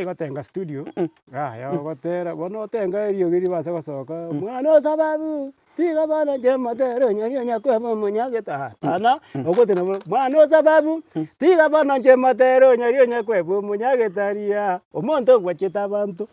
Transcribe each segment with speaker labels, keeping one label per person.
Speaker 1: Gotenga studio, yaya ogotera bono otenga eriogi ribase gosoka, mwana o sababu, tiga bono inche motere onyari onya kweba omonyagete hapana, ogotena buna mwana o sababu, tiga bono inche motere onyari onya kweba omonyagete aria, omonto ogwachete abanto.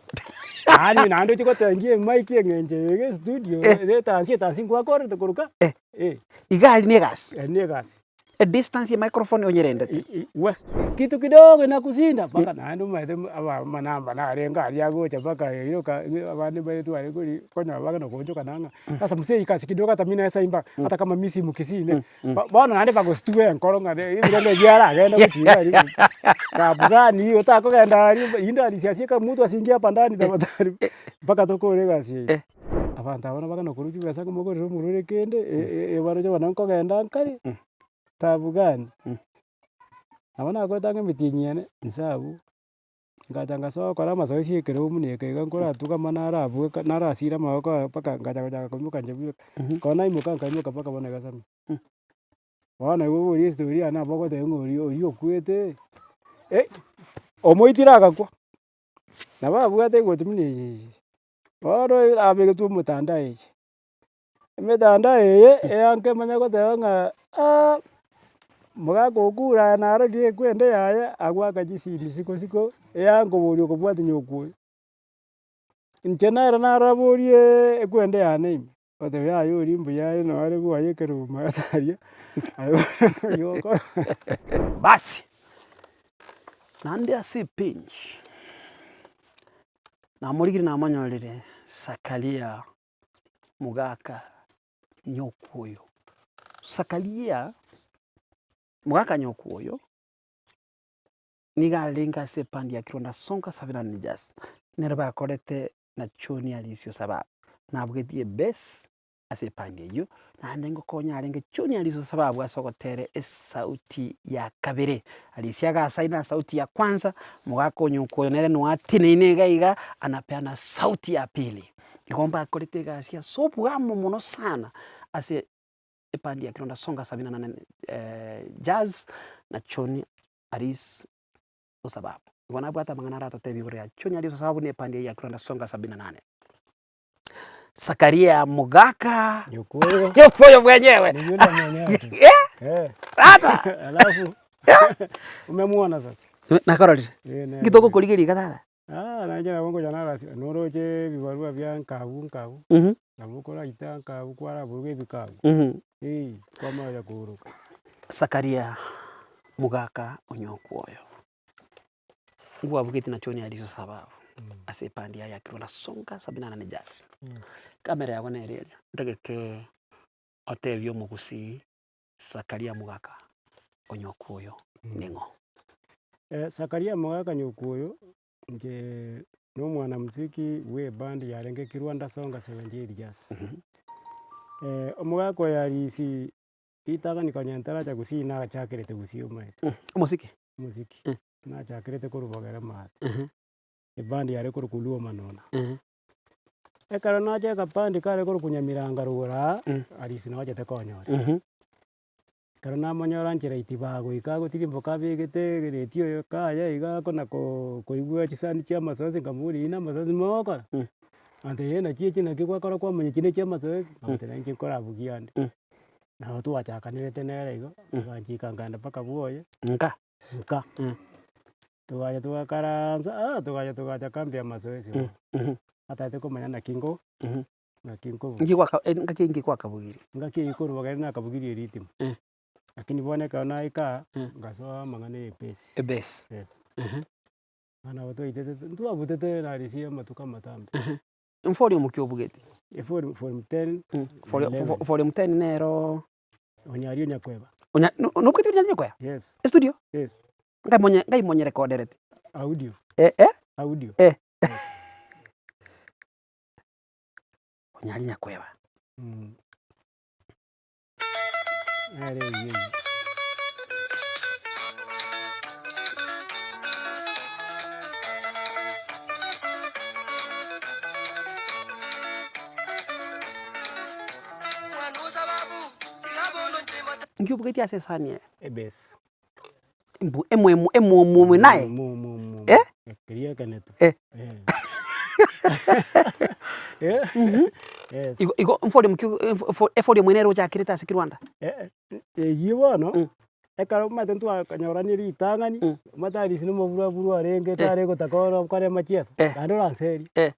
Speaker 1: Yaani naende ochie gotengia emic eng'encho eye iga estudio, etansi etansi nkwakorete korwa ka, eh.
Speaker 2: Iga aria na egasi.
Speaker 1: Eri na egasi.
Speaker 2: Edistance ya microphone onyerendete.
Speaker 1: We, kitu kidogo inakushinda mpaka naende omanyete aba amanamba narenge aria agocha mpaka yoka abande mbare tware kori konyora bagenda koonchokana ng'a sasa msee kazi kidogo hata mi naeza imba hata kama mi si mkisii ne bono naende bagostua enkoro ng'a ebirende ebi aragende gochia iga aria kabugani otakogenda aria inde arisia kama mtu asiingie hapa ndani tafadhali mpaka tokore egasi eye. Abanto aba nabagana korwa chibesa ng'a mogorere omorwere kende, ebaroche bono nkogenda nkare, taabu gani? Nabo nakorete ang'e emetienyi ene, inse abwo, ngacha ngasoa gokora amazoezi ya ekerogo buna eke iga nkoratugama narabueka narasira amagoko aya mpaka ngacha gochaka koimoka inche bweka. Ekero naimoka nkaimoka mpaka bono iga samia. Bono igo oborie estori yane nabo ogoteba ng'a oria oria okwete, omoitire agakwa, nabo abwate egoti buna eye eye. Bono abegetwe omotandao eye, emetandao eye eanke emanye goteba ng'a aah, mogaka okure aye narorire ekwende yaye agoaka chisimi isiko isiko, eankoboria okobwatia nyokwa oyo. Inche nere naraborie ekwende yane ime, ogoteba yaya oria mbuya are noo are bwoye ekerubo maate aria, aye okora.
Speaker 2: Basi, naende ase epage, namorigirie namonyorire Zakaria mogaka nyokuoyo. Zakaria mogaka nyokuoyo, nigo arenge ase epandi ya Kironda Songa Sabina Jazz, nere bakorete na John Alisio Sababu, nabugetie ebass ase epandi eyio, naende ngokonya arenge John Alisio Sababu ase ogotera esauti ya kabere. Alisio agasaina sauti ya kwanza, mogaka onyokwa oyo nere noe ateneine iga iga, anapeana sauti ya pili. Igo mbakorete egasi ase oboamo mono sana ase epandi ya Kironda Songa Sabina na Jazz na John Aris Osababu. Igo nabwate amang'ana aratotebie igoro ya John Aris Osababu na epandi eye ya Kironda Songa Sabina nane. Zakaria Mogaka
Speaker 1: Nyokoyo.
Speaker 2: Nyokoyo mwenyewe
Speaker 1: Ni yule mwenyewe tu.
Speaker 2: Eh?
Speaker 1: Eh.
Speaker 2: Tata
Speaker 1: Alafu umemuona sasa.
Speaker 2: Nakororire
Speaker 1: Eh, nere.
Speaker 2: Nki togokorigeria iga tata?
Speaker 1: Ah, nainche nabo ngocha narasi noroche ebibarua bia nkabu nkabu,
Speaker 2: Mhm.
Speaker 1: nabo okoraita nkabu kwaraburuga ebikabu,
Speaker 2: Mhm.
Speaker 1: eh, kwamanya kooroka.
Speaker 2: Zakaria mogaka onyokwa oyo, ngwabugeti na John Alice Sababu ase epandi yaye ya Kirunda Songa Sabina na Jazz. Camera yago nere eria, ntagete otebie omogusii Zakaria mogaka onyokwa oyo ning'o?
Speaker 1: Zakaria mogaka nyokwa oyo, inche na omwanamuziki bwa eband yarenge Kirwanda Songa 78 Jazz. Omogaka oyo Arisi ritang'ani konya ntaracha gusii nachakerete gusii omanyete.
Speaker 2: Omosiki?
Speaker 1: Omosiki, nachakerete korwa bogere maate, eband yare korokwa Luo Manona. Ekero nacha ekabandi kare korokwa Nyamiranga rogoro aa, Arisi nabo achete konyora. Ekero namonyora nchera itiba goika agotirimboka abegete eretio oyo kaye iga akona koo koigwa chisani chia amasoesi nkamoboria eyio na amasoesi mogokora? Antebia eh naki echi naki gwakora kwamanya echi ne chia amasoesi, nkamotebia inche nkorabugia ande. Nabo twachakanerete nere igo, aganchika nkaenda mpaka bwoye.
Speaker 2: Nka.
Speaker 1: Nka, togacha togakaransa ah togacha togacha kambi ya amazoezi bono, atagete komanya naki nko naki nkobugia.
Speaker 2: Nki gwaka ngaki nki gwakabugirie?
Speaker 1: Ngaki eywo korwa bogere nakabugirie eritimo, lakini bono ekero naika aa, ngasoa amang'ana ya ebesi.
Speaker 2: Ebesi.
Speaker 1: Yes. Bono nabo twaitete ntwabutete rarisi amatuko amatambe.
Speaker 2: Mforia ki obugete?
Speaker 1: Eforum form ten,
Speaker 2: Forum
Speaker 1: eleven.
Speaker 2: forum ten neroo.
Speaker 1: Onyaria onyakweba.
Speaker 2: Onya no nobwate onyaria onyakweba?
Speaker 1: Yes.
Speaker 2: Estudio?
Speaker 1: Yes.
Speaker 2: Ngai monye ngai monyerekoderete?
Speaker 1: Audio.
Speaker 2: Eh eh?
Speaker 1: Audio.
Speaker 2: Eh. Onyaria nyakweba.
Speaker 1: Mm. Nere eyio eyio.
Speaker 2: Nki obugetie ase esani eye?
Speaker 1: Ebase.
Speaker 2: Mbu emwemu emwomu naye?
Speaker 1: Mu mu mu.
Speaker 2: Eh?
Speaker 1: Keria ekenetu.
Speaker 2: Eh.
Speaker 1: Eh. Eh. Yes.
Speaker 2: Igo igo mforium ki eforium ere ochakerete ase Kirwanda?
Speaker 1: Eh, eyio bono,
Speaker 2: Mm.
Speaker 1: ekero omanyete ntwakanyorania ritang'ani,
Speaker 2: Mm.
Speaker 1: omanyete Alice na omoburaburu arenge tare gotaka oro okore amachiesa,
Speaker 2: Eh.
Speaker 1: naende oranserie.
Speaker 2: Eh.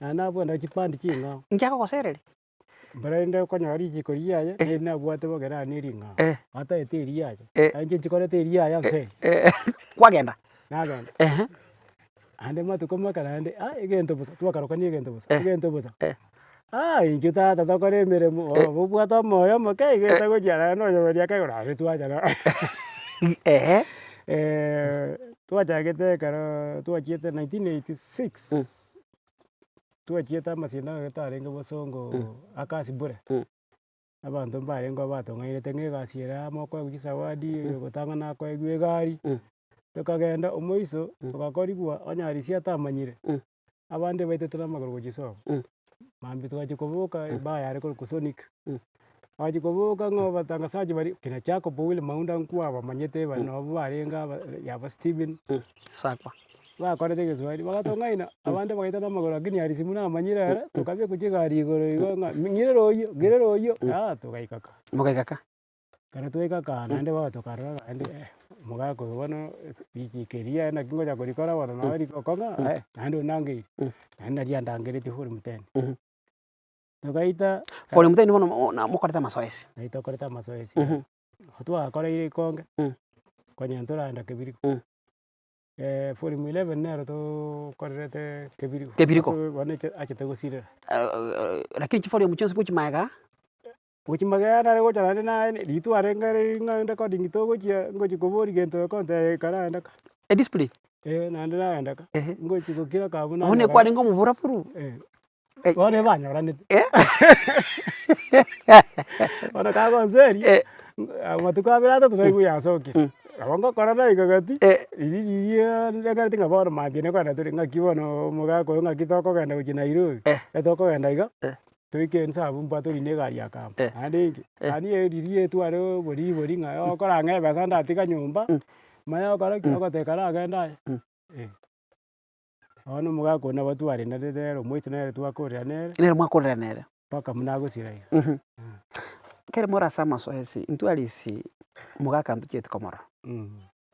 Speaker 1: Naende nabwate chipandi ching'ao.
Speaker 2: Inki agogosereria?
Speaker 1: Mbere rende okonyora richiko riaye, neri nabwate bogere aye nering'ao.
Speaker 2: Eh.
Speaker 1: Ataete eriaye,
Speaker 2: Eh.
Speaker 1: nainche nchikorete eriaye nse,
Speaker 2: Eh, kwagenda?
Speaker 1: nagenda.
Speaker 2: Ehe.
Speaker 1: Naende matuko make naende ah egento bosa, twakarokania egento bosa,
Speaker 2: Eh.
Speaker 1: egento bosa.
Speaker 2: Eh.
Speaker 1: Ah intwe tata tokore emeremo,
Speaker 2: Eh.
Speaker 1: oh obwate omoyo omoke iga etagochia naende onye akaigora aye twachana.
Speaker 2: Ehe.
Speaker 1: Twachagete ekero twachiete 1986. Twachiete amasindano gete arenge bosongo akasi bure, abanto mbarenge batong'ainete ng'a egasi ere amo okoegwa chisawadi, oyo ogotang'ana akoegwa egari, tokagenda omoiso, togakorigwa onye arisia atamanyire, abande baitete na amagoro gochia sobo. Mambia twachia koboka ebaa yare korokwa sonic, twachia koboka ng'a abatangazaji baria kina Jacob Willy Maunda nkwabamanyete baria nabo barenge aba yaba Stephen.
Speaker 2: Sakwa.
Speaker 1: Bakorete egeswahili, bagatong'aina, abande bagaita na amagoro lakini Arisi buna amanyire ere, tokabekwa chigari igoro igo ng'a ng'irere oyio, ng'irere oyio, ah togaika ka.
Speaker 2: Mogaika ka?
Speaker 1: Ekero twaika ka naende bono tokarora naende eh, omogaka oyo bono ase richiko eria riaye naki ngocha korikora bono nabo rigokong'a eh, naende onangeire, naende naria andangeretie volume ten. Togaita
Speaker 2: Volume ten bono mo- na mokorete amasoesi.
Speaker 1: nari tokorete amasoesi, twagakoreire ikonge, konya ntoragenda kebirigo. Volume 11 nero tokorerete kebirigo.
Speaker 2: Kebirigo.
Speaker 1: Ase bono eche achete gosirera.
Speaker 2: Lakini chivolume chionsi gochia magega.
Speaker 1: Gochia magega nare gocha naende naye ritwa arenge riri ng'a recording togochia ngochia koboria gento okontebia karaenda ka.
Speaker 2: Ediscipline.
Speaker 1: Eh naende nagenda ka,
Speaker 2: Ehe.
Speaker 1: ngochia gokira ka buna
Speaker 2: Bono ekwarenge omoburaburu.
Speaker 1: Eh.
Speaker 2: Eh.
Speaker 1: Bono ebanyoranete.
Speaker 2: Eh.
Speaker 1: Bono kagonseria,
Speaker 2: Eh.
Speaker 1: amatuko abere atato naigwa yasokire. Nabo ngokora naika gati,
Speaker 2: Eh.
Speaker 1: riria riria ndekereti ng'a bono mambia nekogenda tore ng'aki bono omogaka oyo ng'aki tokogenda gochia Nairobi,
Speaker 2: Eh.
Speaker 1: etokogenda iga,
Speaker 2: Eh.
Speaker 1: toike inse abwo mbwate orina egari ya kamba.
Speaker 2: Eh.
Speaker 1: Naende inki,
Speaker 2: Eh.
Speaker 1: yaani riria etware oboribori ng'a okorang'a ebesa ndatiga nyomba, manya gokora ki, ogoteba karagende aye, eh. Bono omogaka oyo nabo twarendanete nere omoisia nere twakorera nere.
Speaker 2: Nere mwakorera nere.
Speaker 1: Mpaka buna agosira iga.
Speaker 2: Ekero more ase amasoesi, intwe Alice omogaka ntochieti komorora,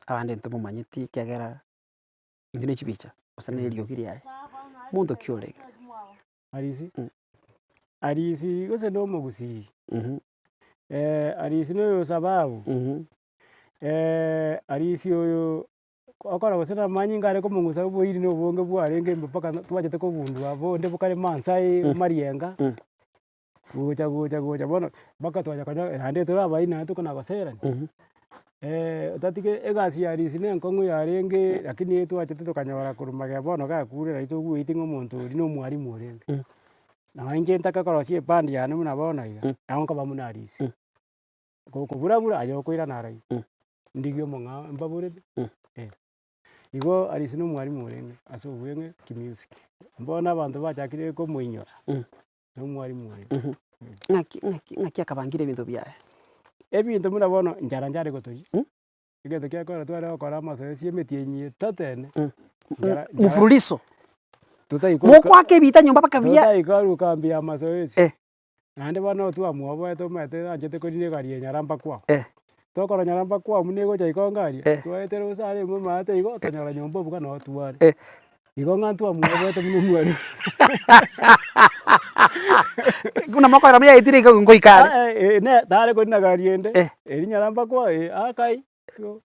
Speaker 2: abande ntomomanyeti ekiagera intwe ne chibicha gose na eriogi riaye, monto ki orenge?
Speaker 1: Alice, Alice gose na omogusii, Alice na oyo sababu, Alice oyo. Okora gose na amanyinga are komong'usa oboiri na obonge bwarenge mbu mpaka twachete kogundua bonde bokare mansai marienga, gocha gocha gocha bono mpaka twacha konyora naende tore abairi naende tokona goserania. Otatige egasi ya arisi na enkong'u yarenge lakini twachete tokanyora korwa magega bono gakure nari toigweti ng'a omonto oria na omwalimu orenge. Nonye inche ntake korosia eband yane buna bono iga, nabo nkoba buna arisi. Gokobura bura aye okoirana ara iga, ndigie omong'ao mbaborete, eh. Igo Alice na omwalimu orenge ase obweng'e kimusic. Bono abanto bachakire komoinyora, na omwalimu orenge.
Speaker 2: Ng'aki ng'aki ng'aki akabangire ebinto biaye?
Speaker 1: Ebinto buna bono nchara nchare gotoyia, egento kia kare tware gokora amasoesi emetienyi etato ene, nchara nchara
Speaker 2: Mfululizo,
Speaker 1: totaikoruka
Speaker 2: mokoaka ebita nyomba mpaka buya.
Speaker 1: totaikoruka mbuya amasoesi.
Speaker 2: Eh.
Speaker 1: Naende bono twamoboete omanyete anchete korina egari ya Nyaramba kwao.
Speaker 2: Eh.
Speaker 1: Tokora Nyaramba kwao buna egocha ikongo aria,
Speaker 2: Eh.
Speaker 1: twaetera bosa aria ime omanyete igo, tonyora nyomba obuga noo tware.
Speaker 2: Eh.
Speaker 1: Igo ng'a ntwamoboete buna omwalimu.
Speaker 2: Buna mokoera buya yaetire iga ngoika are.
Speaker 1: Ah eh ne tare korina gari ende,
Speaker 2: Eh.
Speaker 1: eria Nyaramba kwao eh akai.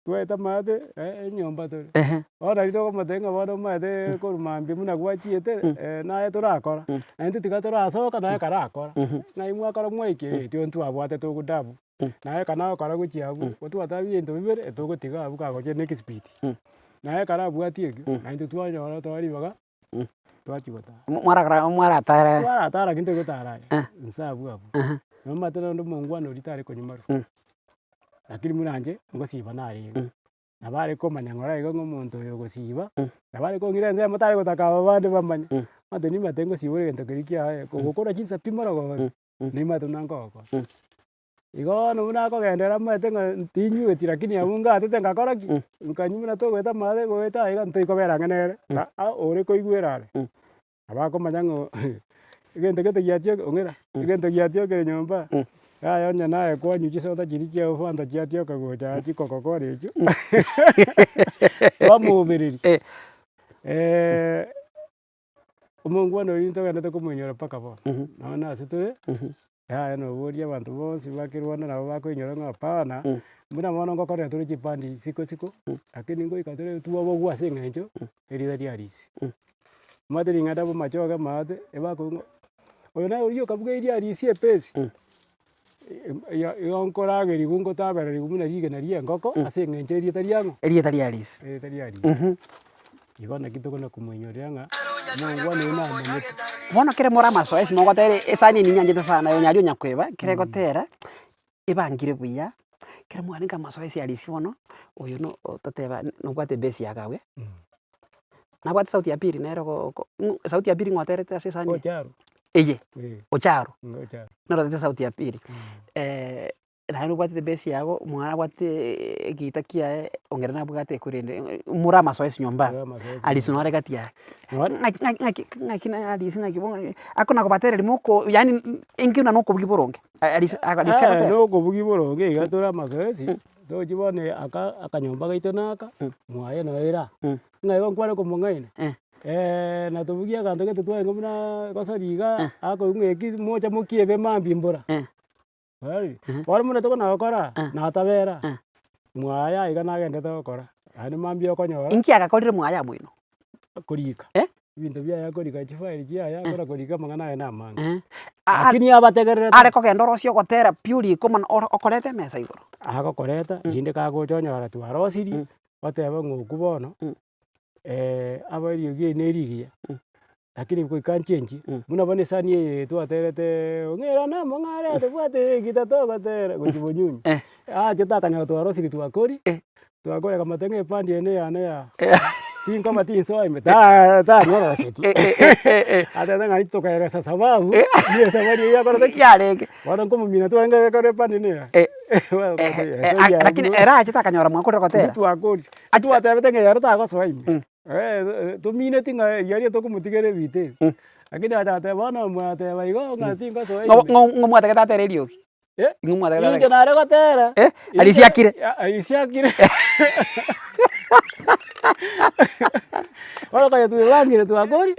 Speaker 1: Twaete amaate enyomba tore.
Speaker 2: Ehe.
Speaker 1: Bono nari tokomotebia ng'a bono omanyete korwa mambia buna gwachiete, naye torakora, naintwe tiga torasoka naye karakora. Ng'ai mwakora mwaikire intwe ntwabwate togodabu, naye ekero nagokora gochia abwo, gotwatebia ebinto bibere etogotiga abwo kagochia na ekespeed. Naye ekero abwatie ekio, naintwe twanyora toa ribaga, twachia gotara.
Speaker 2: Mwarakora mwaratara.
Speaker 1: Twaratara lakini toigotara aye, nse abwo abwo. Nomanyete nonde omongwana oria tare konywa marwa. Lakini buna inche, ngosiba narenge, nabo are komanya ng'ora iga ng'a omonto oyo ogosiba, nabo are kong'ira ensemo tare gotaka aba bande bamanye, omanyete nimanyete ngosiba egento keria kiaye, kogokora chinsa pi marogoba pi, nimanyete buna nkogokora. Igo bono buna akogenderera amaete ng'a tinyweti lakini abwo ngatete ngakora ki? Nkanywa buna togoeta amache goeta aiga ntoikobera ang'e nere, aa ore koigwera are, nabo akomanya ng'a egento gete giatioka ong'ira, egento giatiokire nyomba, yaya onye naye kwanywa chisoda chiria chiago fanta chiatioka gocha aa chikokokola echio, twamobereria. Omongwana oyio ntogenderete komoinyora mpaka bono, nonya na ase tore, yaya noboria abanto bonsi bakirwana nabo bakoinyora ng'a hapana, buna bono ngokorera tore chipande isiko isiko, lakini ngoika tore twabogwa ase eng'encho eriogi ria risi. Omanyete ring'ana bomachoge amaate, ebakoigwa ng'a oyo naye oyio okabugeiri arisi epesi, igo nkoragerigwa ngotabererigwa buna rigena ria engoko ase eng'encho erieta riang'o?
Speaker 2: Erieta ria risi.
Speaker 1: Erieta ria risi. Igo naki tokona komoinyoria ng'a omongwana oyo namanyete.
Speaker 2: Bono kere more amasoesi mogotera esani eye ninyanchete sana ya onyaria onyakweba, kere egotera, ebangire buya, kere mwarenge amasoesi arisia bono, oyo no toteba nobwate ebase yago abwe, nabwate sauti ya pili nere ogo oko ng'o sauti ya pili ng'o oterete ase esani eye?
Speaker 1: Ocharo.
Speaker 2: Eye,
Speaker 1: Eh.
Speaker 2: Ocharo,
Speaker 1: Ocharo.
Speaker 2: nere oterete sauti ya pili. Naende nobwatete ebase yago, omwana abwate egita kiaye, ong'ira nabwate ekorende more amasoesi nyomba
Speaker 1: More amasoesi
Speaker 2: Alice nore gati yaye. Ng'aki ng'aki ng'aki ng'aki na Alice ng'aki bono akona kobatereria moko yaani inki buna nokobugia boronge Alice Alice agoteba.
Speaker 1: Nokobugia boronge iga tore amasoesi, tochi bono aka akanyomba gaito naka, mwaye noyo ere aa, ng'a igo nkware komong'aina, natobugia aganto gete twarenge buna gosori iga, akoigwa ng'a eki mocha mokiebe mambia mbora. Bono buna tokona gokora, natabera, mwaye aiga nagendete gokora, naende mambia okonyora.
Speaker 2: Inki agakorire mwaye amwino?
Speaker 1: Korika,
Speaker 2: Eh?
Speaker 1: ebinto biaye akorika chifaili chiaye akona korika amang'ana aye na amange.
Speaker 2: Eh.
Speaker 1: Lakini abategererete.
Speaker 2: Are kogenda orosie ogotera pi oriko mono oro okoreta emesa igoro.
Speaker 1: Agokoreta, rinde kagocha onyora twarosirie, oteba ng'a okwo bono, aba eriogi eri na erigiya, lakini goika nchenchie, buna bono esani eye twaterete ong'era namong'are tobwate egita togotera gochia bonyunyu, achete akanyora twarosirie twakori, twakora akamotebia ng'a epandi eye neyane yaa, tinkoba tinsoa ime ta tanyoroseti, atebete ng'a intwe tokaeresa sababu, nigo esabari eywo yakorete ki?
Speaker 2: Yarenge.
Speaker 1: Bono nkomomina twarenge gekora epandi neya.
Speaker 2: Lakini ere achete akanyora mwakorire gotera.
Speaker 1: Twakori, twatebete ng'a ero tagosoa ime, tomineti ng'a riaria tokomotigera ebita ebi, lakini agacha agateba bono mwateba igo ng'a tingosoa ime.
Speaker 2: Ng'o ng'o mwatagete atere eriogi? Ing'o mwatagete atere?
Speaker 1: Inche nare gotera,
Speaker 2: Arisia akire?
Speaker 1: Arisia akire. Bono konya twebangire twakori,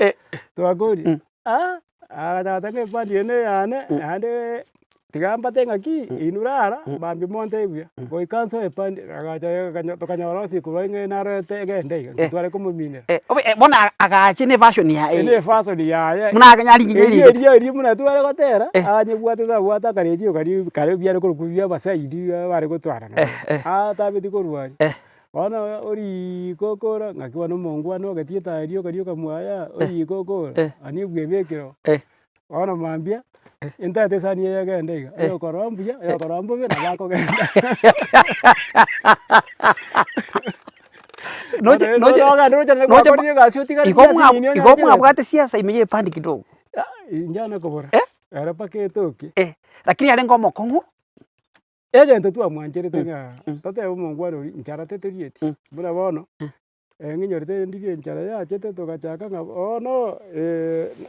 Speaker 1: twakori, agacha agateba ng'a epandi eye neyane, naende tiga mbate ng'aki, inwe rara, mambia montebie buya, goika nsoe epandi, agacha akanya tokanyora onsi korwa ng'a narorete egende iga, intwe tware komominera.
Speaker 2: Bono agache na efashion yaye.
Speaker 1: Ere efashion yaye.
Speaker 2: Buna ariginya
Speaker 1: Erio
Speaker 2: erinde.
Speaker 1: erio erio buna tware gotera, anyebwate abwate akaredio karia kare biare korokwa bia abasaidi bare gotwara nabo, atabeti korwa aria. Bono oriiko okora ng'aki bono omongwana ogetie etaya eria okaria okamwaya, oriiko okora, ani ebwebe ekero. Bono mambia, entaete esani eye egende iga, oyokorora mbuya, oyokorora mbobe nabo akogenda.
Speaker 2: Noche- noche-
Speaker 1: Nogende roche
Speaker 2: noche-
Speaker 1: gwakorire egasi otigare
Speaker 2: Igo
Speaker 1: chiasi
Speaker 2: mwa-
Speaker 1: nini onyore
Speaker 2: igo
Speaker 1: chibesa.
Speaker 2: mwabwate siasa ime ya epandi kidogo.
Speaker 1: Inche nakobora,
Speaker 2: Eh?
Speaker 1: ere mpaka etoke.
Speaker 2: Lakini arenge omokong'u.
Speaker 1: Egento twamwancherete ng'a totebe omongwana oria nchara tetorieti, buna bono, ng'inyorete ndirie enchara yachete togachaka ng'a bono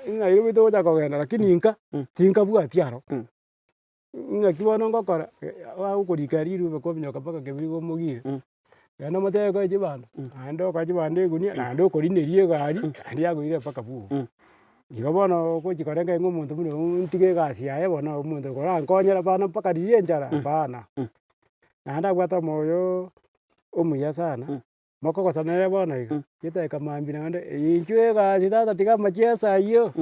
Speaker 1: Nairobi togocha kogenda lakini inka, tinkabwati aro. Ng'aki bono ngokora, bagokorikera rirube kwaminyoka mpaka kebirigo omogire, genda omotebie koe chibando, naende okoa chibando egunia, naende okorineria egari, naende yakoira mpaka bwogo. Igo bono ogochi korenga ng'a omonto buna oyio ntige egasi yaye bono omonto okorankonyera bana mpaka riria enchara, hapana. Naende abwate omoyo omuya sana, mokogosana nere bono iga, chidakika mambia naende inchuo egasi tata tiga amachiesa ayio,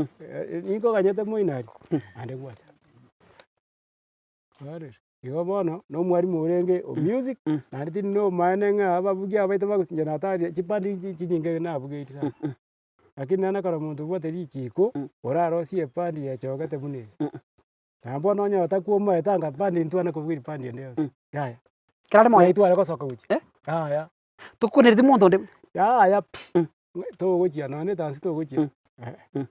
Speaker 1: ninkoganyete moino aria, naende gwacha. Kwarire, igo bono, na omwalimu orenge o music, naende tindi na obomaene ng'a ababugia abaito bagochi inche nataria chibandi chinyinge nabugeiri sana. Lakini nere ekero omonto obwate richiko, orarosie epandi yechogete buna eye. Naende bono onye otakuomaete anga pandi ntwane kobugia pandi ende yonsi, yaya.
Speaker 2: Ekero are moyo.
Speaker 1: Ngai tware gosoka gochia,
Speaker 2: Eh?
Speaker 1: yaya.
Speaker 2: Tokonereti monto onde.
Speaker 1: Yaya pi, togochia nonye na etansi togochia, eh.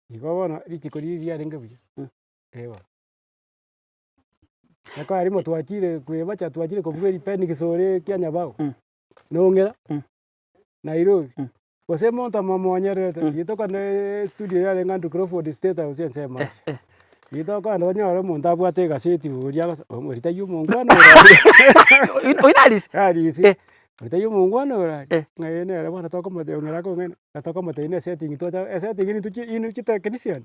Speaker 1: Igo bono richiko riria riarenge buya, eh bono. Ekero rimo twachire koebacha twachire kobuga eripeni gisore kia nyabao, nong'ira, Nairobi, gose omonto amomonyererete, rituko ne estudio yarenge Andrew Crawford state house ensemo aria. Rituko okogenda onyore omonto abwate egaseti boria agosa oria taiyo omongwana ore
Speaker 2: Oyo narisi?
Speaker 1: Arisi, oria taiyo omongwana ore aria, ng'a ee nere bono tokomotebia ong'ira akong'aina, tokomotebia na esetting twacha esetting intwe chi inwe chitechnician.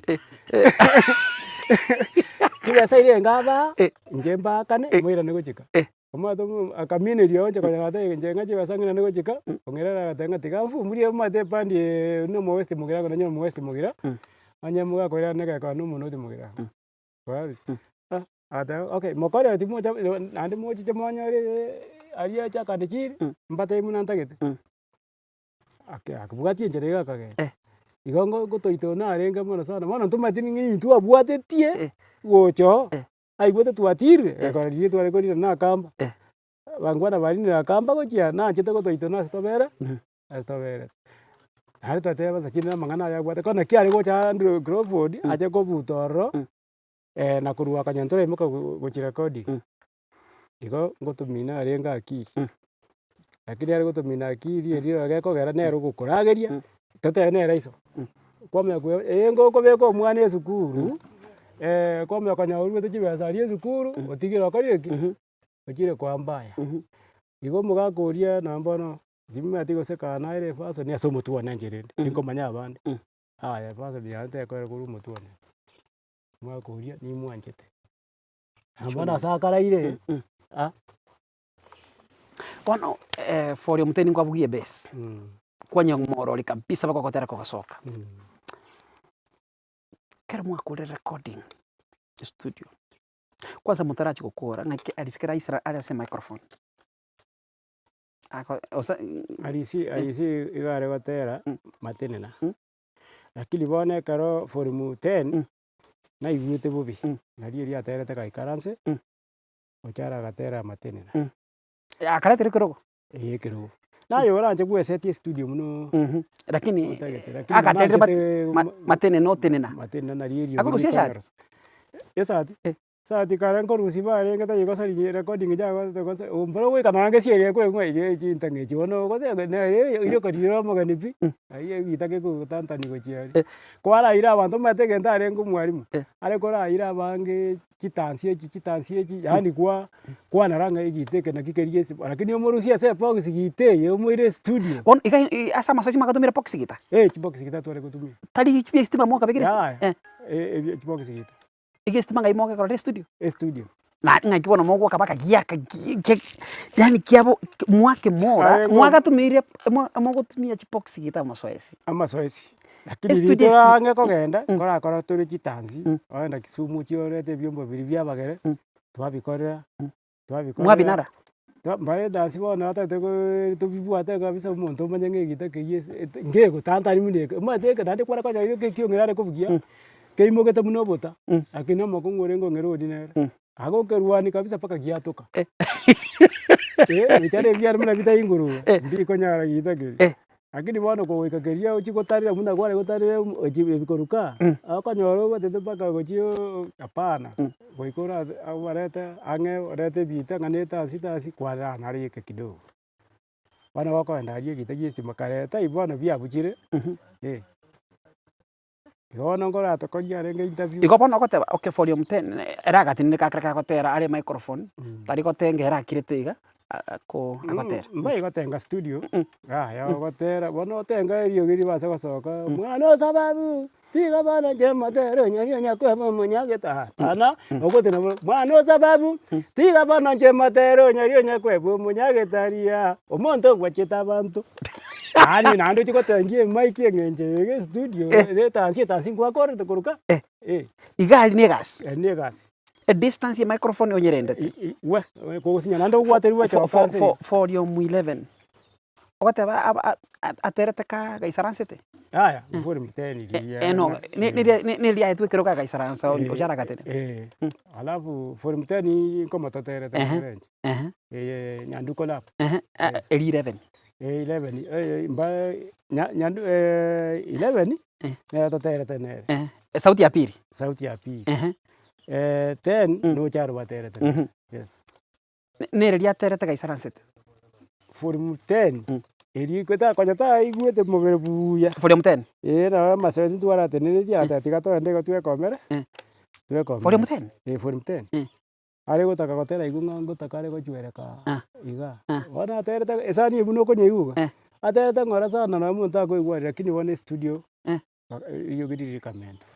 Speaker 1: Chibesa eria enga abaa, inche mbaakane, moirane gochika. Omanyete omo akamineria onche konya natebia inche ng'a chibesa ng'irane gochika, ong'ira ere agateba ng'a tiga mfumburie omanyete epandi eye buna omowest mogira nonye omowest mogira, onye mogakoirana na egekone na omonoti mogira. Agateba okay mokore timocha naende mochiche monyore aria chakande chiri, mbatebi buna ntagete. Ake akabwatia enchera iga akagenda. Igo ngo ngotoita oyo narenge mono sana, bono ntomanyeti ng'a intwe abwatetie gocha oo. Aigwete twatirire, ekero riria tware korina na akamba, abangwana barinire akamba gochia nanchete gotoita na ase tobere, ase toberete. Naende twateba ase kinde amang'ana aya abwate ko naki are gocha Andrew Crawford, ache kobuta ororo, na korwa akanyora toraimoka gochia recording. Igo ngotomina arenge akili, lakini are gotomina akili erio gekogera nere ogokorageria, totebe nere iso, kwamanya koe eh ngokobeka omwana esukuru, kwamanya konyora oruete chibesa aria esukuru, otigire okorire ki? Ochire koa mbaya. Igo omogaka oria nonye bono, timanyeti gose kaa naere efason ase omotwe one inche rende, tinkomanya abande, yaya efason yane tekoera korwa omotwe one. Omogaka oria nimwanchete. Na bono ase akaraire, ah.
Speaker 2: Bono for omoteni nkwabugia ebase, kwanyora morori kabisa mpaka ogotera kogasoka. Ekero mwakorire recording estudio, kwanza motarachia gokora ng'aki Alice kera aisra are ase emicrophone, ako gose.
Speaker 1: Alice Alice iga are gotera matenena, lakini bono ekero volume ten. Naigwete bobe, nario erio aterete gaikaranse, ochare agatera amatenena.
Speaker 2: Akaretire ekerogo?
Speaker 1: Ee ekerogo. Naye oranche bwesetie estudio muno
Speaker 2: Lakini
Speaker 1: otagete, lakini
Speaker 2: agaterire mat-
Speaker 1: nanchete
Speaker 2: ma- matenena otenena.
Speaker 1: matenena nario eriogi
Speaker 2: Akorusia esati?
Speaker 1: rikonyorosa. Esati? Esati kare nkorusia barenge tari gosa riria recording chiago gose mboro goika nonye gesieri ekoigwa ng'a iga chintang'e echi bono gose nere oire okorira omogeni pi, aywo egita kegotantani gochia aria. Kwaraire abanto omanyete egento arenge omwalimu, are koraire abange chitansi echi chitansi echi yaani kwa kwanara ng'a egita eke naki keria gese lakini omorusie ase ebox gita eye omoire estudio.
Speaker 2: Bono iga ase amasoesi mwagatumire box gita?
Speaker 1: Eh chibox gita tware gotumia.
Speaker 2: Tari chibia estima mwakabekire esti
Speaker 1: Yaya,
Speaker 2: eh.
Speaker 1: ebia chibox gita.
Speaker 2: Egestima ng'ai mogekorera estudio?
Speaker 1: Estudio.
Speaker 2: Na ng'aki bono mogoaka mpaka giaka gi- gi yaani kiabo mwakemora,
Speaker 1: Aye ngo-
Speaker 2: mwagatumiire mwa mogotumia chibox gete amasoesi.
Speaker 1: Amasoesi, lakini
Speaker 2: Estudio
Speaker 1: riria
Speaker 2: esti-
Speaker 1: toraang'e kogenda, nkorakora tore chitansi, ogenda Kisumu ochie orete ebiombo biria bia abagere, twabikorera, twabikorera.
Speaker 2: Mwabinara?
Speaker 1: Twa mbare edansi bono atagete koooo tobibwate kabisa omonto omanye ng'a egita keywo ase ete nkegotantani buna eke, omanyete eke naende kware konyora eke ekiong'ira are kobugia, keimogete buna obota, lakini omokong'u orenge ong'ira oria nere, agokerwania kabisa mpaka giatoka. Bichare ebiare buna bitari ngurube, mbikonyara gita keria. Lakini bono kogoika keria ochie gotarera buna kware gotarera ochi ebikoruka, okonyora obwatete mpaka gochia oo hapana, goika ora obarete ang'e orete ebita ng'a na etasi tasi kwarara naro eke kidogo. Bono gokoenda aria egita gia estima kareta igo bono biabuchire, eh. Igo bono nkoratokoria arenge interview.
Speaker 2: Igo bono ogoteba okay volume ten ere agatenenire kakere kagotera are microphone, tari gotenga ere akirete iga, ako agotera.
Speaker 1: Mbai gotenga studio, yaya ogotera bono otenga eriogi ribase gosoka, mwana o sababu, tiga bono inche motere onye onya kweba omonyagete hapana, ogotera bo mwana o sababu, tiga bono inche motere onye onya kweba omonyagete aria, omonto ogwachete abanto. Yaani naende ochie gotengia emic eng'encho eye iga estudio, etansi etansi nkwakorete koruka eh.
Speaker 2: Iga aria na egasi.
Speaker 1: Eri na egasi.
Speaker 2: Edistance ya emicrophone onyerendete.
Speaker 1: I- i- we, kogosinya naende obwaterwe
Speaker 2: For-
Speaker 1: echoka
Speaker 2: for-
Speaker 1: ase
Speaker 2: for- Volume 11. Ogoteba aba- a- a- aterete ka gaisaransete?
Speaker 1: Yaya, before mteni riria.
Speaker 2: Eh, no, ne- neria ne- neria aetwe ekero gaisaransa ochara agatene.
Speaker 1: Eh, alafu volume 10 nkomototerete
Speaker 2: Ehe.
Speaker 1: erenche.
Speaker 2: Ehe,
Speaker 1: Eye Nyanduko Love.
Speaker 2: ehe,
Speaker 1: Yes.
Speaker 2: eri 11.
Speaker 1: Eh, 11 eh, mba nya- nyandu 11
Speaker 2: Eh.
Speaker 1: nere toterete nere
Speaker 2: Ehe, sauti ya pili.
Speaker 1: sauti ya pili.
Speaker 2: Ehe.
Speaker 1: 10 nocharo baterete. Yes.
Speaker 2: Nere riaterete gaisaransete.
Speaker 1: Volume 10 eria goeta konya taigwete mobere buya.
Speaker 2: Volume 10.
Speaker 1: Eeh nabo amasoesi ntwarateneretie agateba tiga togende igo twekomere, twekomere.
Speaker 2: Volume 10?
Speaker 1: Eh volume 10. Are gotaka gotera igwe ng'a ngotaka are gochwereka igaa. Bono aterete esani eywo buna okonyaigwa iga, aterete ng'ora sana nonye omonto akoigwa aria lakini bono estudio, eriogi riria rikamenta.